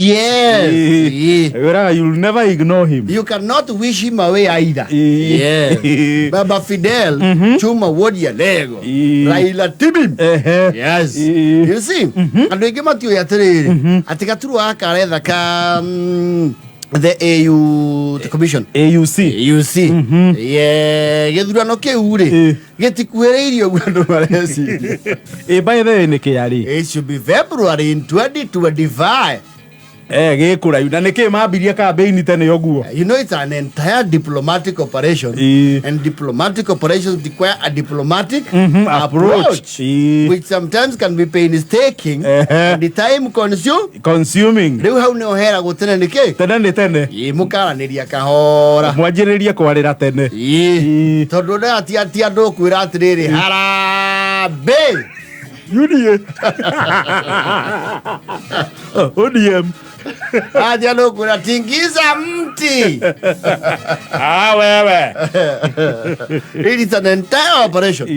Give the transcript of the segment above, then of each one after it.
Yes. Wĩraga you'll never ignore him. You cannot wish him away either. Yes. Baba Fidel, Chuma Wodi Alego, Raila Tibim. Ehe. Yes. You see, andũ aingĩ matiũĩ atĩrĩrĩ, atĩ gaturwa gaka aretha ka the AU, the commission. AUC. AUC. Yeah, gĩthurano kĩu rĩ, gĩtikuhĩrĩirie ũguo andũ mareciria. Ĩ, by the way, nĩ kĩarĩ? It should be February in 2025. Eh, gĩkũraihu na nĩkĩ mambirie kambĩini tene ũguo? You know, it's an entire diplomatic operation. And diplomatic operations require a diplomatic approach. approach, which sometimes can be painstaking and the time consume. Consuming. Rĩu hau nĩho heragwo tene nĩkĩ? Tene nĩ tene. Ĩ, mũkaranĩria kahora. Mwanjĩrĩrie kwarĩra tene. Ĩ, tondũ ndaya ti andũ kwĩra atĩrĩrĩ, harambee. UDA. ODM. Ati andũ kwĩra tingiza mti. Ah, wewe. It is an entire operation.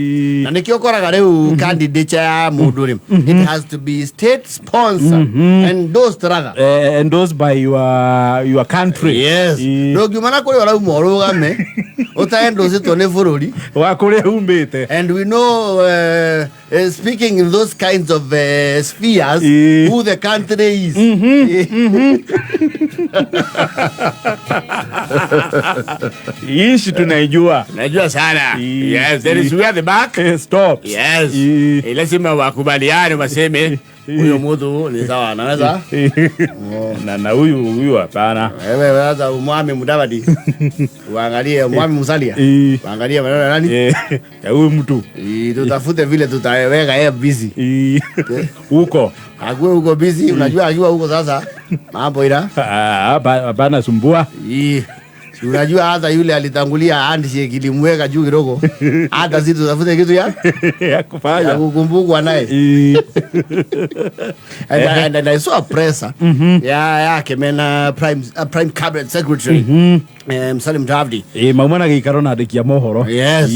Na nĩkĩo ũkoraga rĩu candidature ya mũndũ rĩ, it has to be state sponsored, endorsed rather. Endorsed by your country. Yes. Ndũngiuma na kũrĩa ũrauma ũrũgame ũtaendocĩtwo nĩ bũrũri. Wa kũrĩa umĩte. And we know, speaking in those kinds of spheres, who the country is. Ishi tunaijua. Najua sana. Yes, there is where the back. Stops. Yes. Lazima wakubaliane waseme Huyo mtu ni sawa, anaweza. Na huyu hapana. Wewe sasa umwami Mudavadi. Uangalie mwami Musalia. Uangalie maneno ya nani? Ya huyu mtu. Tutafute vile tutaweka yeye busy. Huko. Akuwe huko busy, unajua akiwa huko sasa mambo ila. Ah, hapana sumbua. Si unajua hata yule alitangulia handshake ilimweka juu kidogo. Hata sisi tutafute kitu ya ya kufanya. Ya kukumbukwa naye. And I saw a presser ya yake mena prime cabinet secretary, Salim Mudavadi. Mauma na gĩikaro na andĩki a mohoro. Yes.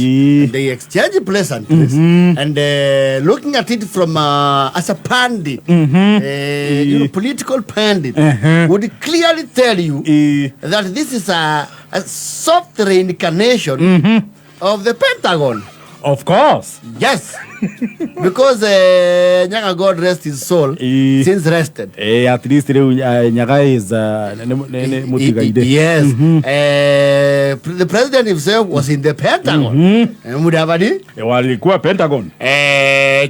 They exchange pleasantries. And looking at it from as a pundit, political pundit, would clearly tell you that this is a soft reincarnation of the Pentagon. Of course. Yes. Because Nyaga, God rest his soul, since rested. At least rĩu Nyaga is nĩ mũtigaire. Yes. The president himself was in the Pentagon. Mudavadi? Walikuwa Pentagon.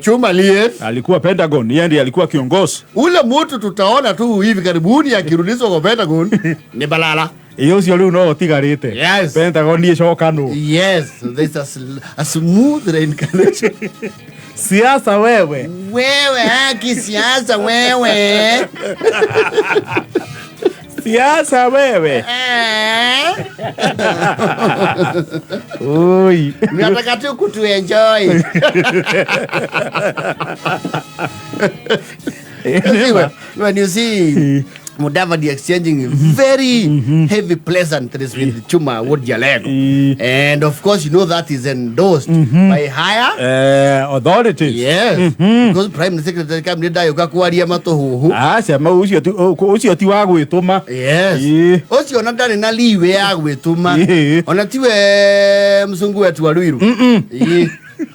Chuma Liet. Alikuwa Pentagon. Yeye ndiye alikuwa kiongozi. Ule mtu tutaona tu hivi karibuni akirudishwa kwa Pentagon ni Balala. Ĩ, ũcio rĩu no ũtigarĩte. Yes. Pentagon nĩ ĩcokanwo. Yes, there's a smooth reincarnation. Siasa wewe. Wewe haki siasa wewe. Siasa wewe. Oi. Nataka tu kutuenjoy. When you see Mudavadi exchanging very heavy pleasantries with Chuma Wuod Jalego. And of course, you know that is endorsed by higher authorities. Yes. Because Prime Secretary Cabinet ndayoka kwaria matuhuhu. Aca mau ũcio ti wa gwĩtũma. Yes. Ũcio ona ndarĩ na leeway ya gwĩtũma. Ona tiwe mzungu wetu wa Ruiru.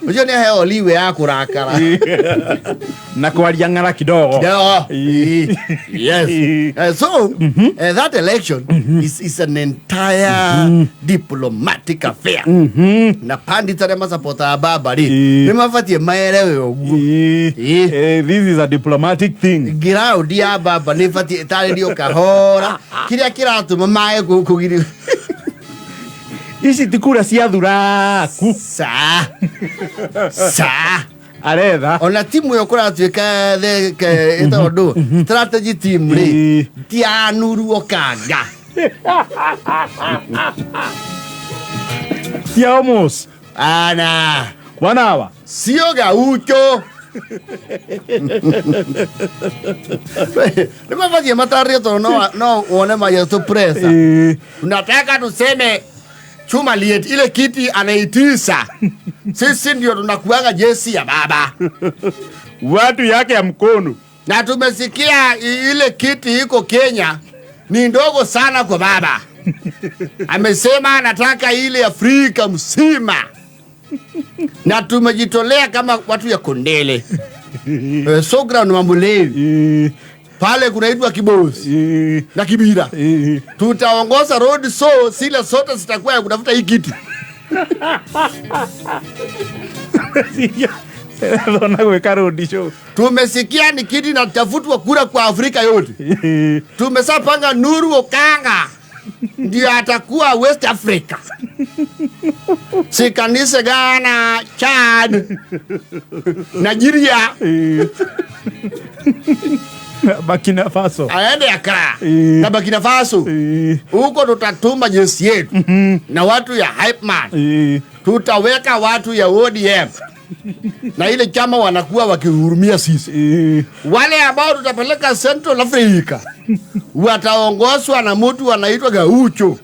Ũcio nĩ aheo leeway ya kũrakara. Na kwaria ng'ara kidogo. Yeah. Yes. So that election is an entire diplomatic affair. Na pandits arĩa masapotaga baba rĩ, nĩ mabatie maelewe ũguo. This is a diplomatic thing. Ground ya baba nĩ ĩbatie ĩtarĩrio kahora kĩrĩa kĩratũma mae kũgirio. Ici ti kura cia thuraku. Sa sa aretha. Ona timu ĩyo kũratuĩka ĩtagwo ndũ strategy team rĩ, ti ya Nuru Okanga. Ti almost ana 1 hour. Sio gaucho nĩ mabatie matarĩrio tondũ no wone mayetu presa. Tunataka tuseme Chuma Liet ile kiti anaitisa. Sisi ndio tunakuaga jeshi ya baba. Watu yake ya mkono. Na tumesikia ile kiti iko Kenya ni ndogo sana kwa baba. Amesema anataka ile Afrika mzima. Na tumejitolea kama watu ya Kondele. Sogra na Mamboleo. Pale kunaitwa Kibosi na Kibira. Tutaongoza road show, zile sote zitakuwa ya kutafuta hii kiti. Thona gwĩka road show. Tumesikia ni kiti na tafutwa kura kwa Afrika yote. Tumeshapanga Nuru Okanga ndio atakuwa West Africa. Sikanise Ghana, Chad, Nigeria. Burkina Faso. Aende Accra na Burkina Faso. Huko tutatuma jeshi yetu na watu ya Hype Man. Tutaweka watu ya ODM. Na ile chama wanakuwa wakihurumia sisi. Wale ambao tutapeleka Central Africa wataongozwa na mtu anaitwa Gaucho.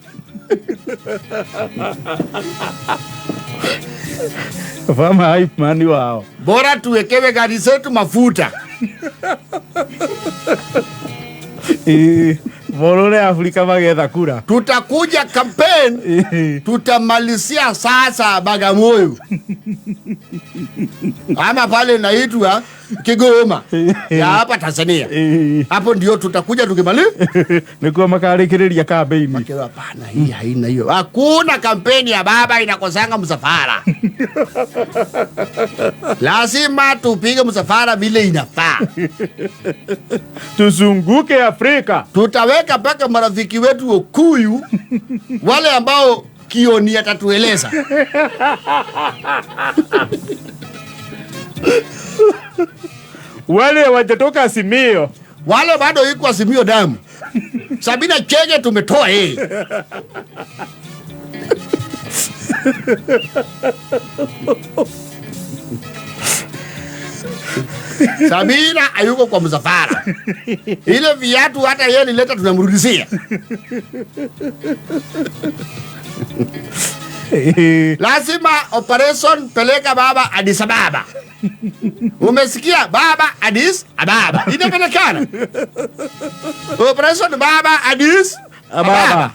Fama Hype Man wao. Bora tuwekewe gari zetu mafuta. Borore Afrika magetha kura. Tutakuja campaign, tutamalizia sasa Bagamoyo. Ama pale inaitwa Kigoma ya hapa Tanzania. Hapo ndio tutakuja tukimaliza. Nikuwa makarikiriria campaign. Makewa hapana, hii haina hiyo. Hakuna kampeni ya baba inakosanga msafara. Lazima tupige msafara vile inafaa. Tuzunguke Afrika. Tutaweka mpaka marafiki wetu Okuyu, wale ambao Kioni atatueleza. Wale wajatoka Azimio. Wale bado iko Azimio damu. Sabina Chege tumetoa yeye. Sabina hayuko kwa msafara. Ile viatu hata yeye nileta tunamrudishia. Lazima operation peleka baba Addis Ababa. Umesikia baba Addis Ababa. Inapelekana. Operation baba Addis Ababa.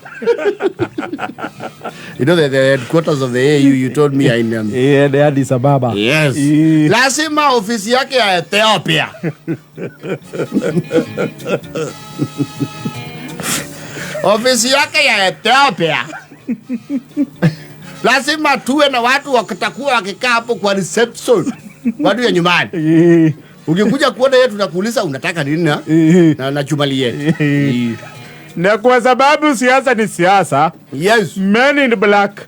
You know the headquarters of the AU, you told me in Yeah, the Addis Ababa. Yes. Lazima ofisi yake ya Ethiopia. Ofisi yake ya Ethiopia. Lazima tuwe na watu wakitakuwa wakikaa hapo kwa reception. Watu ya nyumbani. Ukikuja kuona yeye tunakuuliza unataka nini na chumali yetu. Na kwa sababu siasa ni siasa. Yes. Men in black.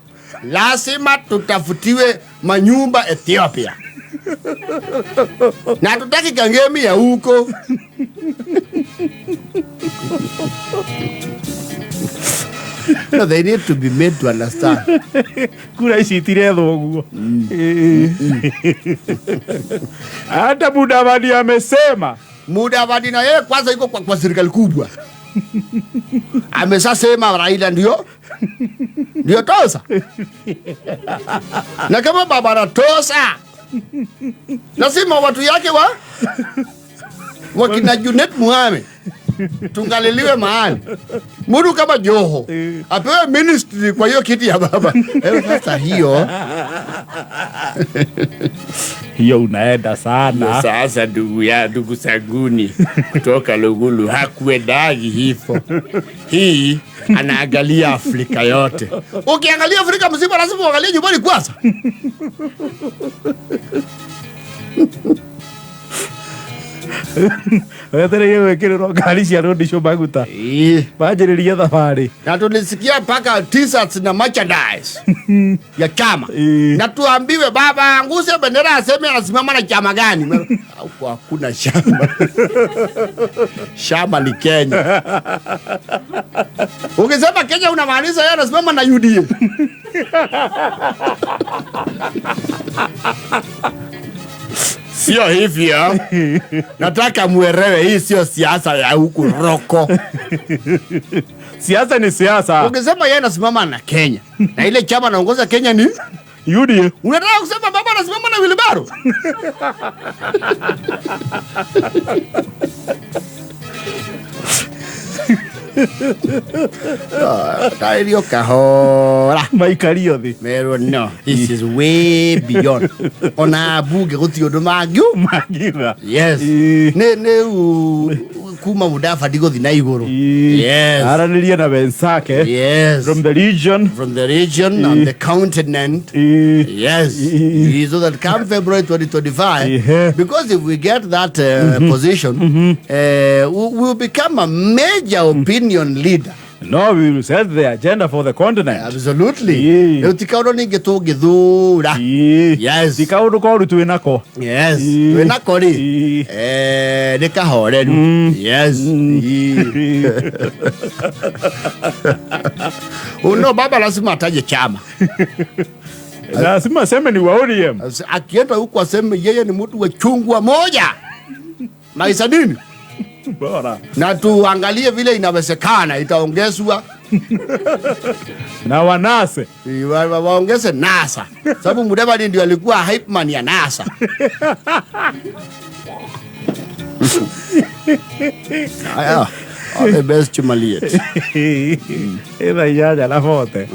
Lazima tutafutiwe manyumba Ethiopia. Na tutaki kangemi ya huko. No, they need to be made to understand. Kura ici itirethwo ũguo. Hata Mudavadi amesema. Mudavadi na yeye kwanza yuko kwa serikali kubwa. Ameshasema Raila ndio tosa. Na kama baba anatosa, lazima watu yake wakina Junet Mohamed tungaliliwe mahali. Mtu kama Joho apewe ministry kwa hiyo kiti ya baba. Sasa hiyo hiyo unaenda sana. Sasa ndugu Saguni kutoka Lugulu hakuendagi hivyo. Hii anaangalia Afrika yote. Ukiangalia Afrika mzima lazima uangalie nyumbani kwanza. Wetereire gwĩkĩrĩrwo ngari cia road show maguta. Manjĩrĩrie thabarĩ. Na tulisikia mpaka t-shirts na merchandise ya chama. Na tuambiwe baba anguse bendera aseme anasimama na chama gani. Huko hakuna chama. Chama ni Kenya. Ukisema Kenya unamaanisha yeye anasimama na UDA. Sio hivyo. Nataka muelewe hii sio siasa ya huku roko. Siasa ni siasa. Ukisema yeye anasimama na Kenya, na ile chama anaongoza Kenya ni UDA. Unataka kusema baba anasimama na wheelbarrow? Tairio kahora. Maikario thi. Merwo no, this is way beyond. Ona bunge guti undu mangiu. Mangiuga. Yes. Ĩĩ. Ni kuma Mudavadi guthi na iguru. Ĩĩ. Yes. Aranĩrie na wenzake. Yes. From the region. From the region and the continent. Ĩĩ. Yes. Ĩĩ. So that come February 2025, Yeah. because if we get that position, we'll become a major opinion leader. No, we will set the agenda for the continent. Absolutely. Ĩĩ. Rĩu ti kaũndũ ningĩ tũngĩthũra. Ĩĩ. Yes. Ti kaũndũ koru twĩ nako. Yes. Ĩĩ. Wĩ nako rĩ. Ĩĩ. Nĩ kahoreru. Yes. Ĩĩ. No, baba lazima ataje chama. Lazima aseme ni wa ODM. Akienda huku aseme yeye ni mtu wa chungwa moja. Maisha nini? Bora. Na tuangalie vile inawezekana itaongezwa. Na wanase. Waongeze NASA. Sababu Mudavadi ndio alikuwa hype man ya NASA. Haya, all the best Chumaliet. Ĩtha inyanya na bote.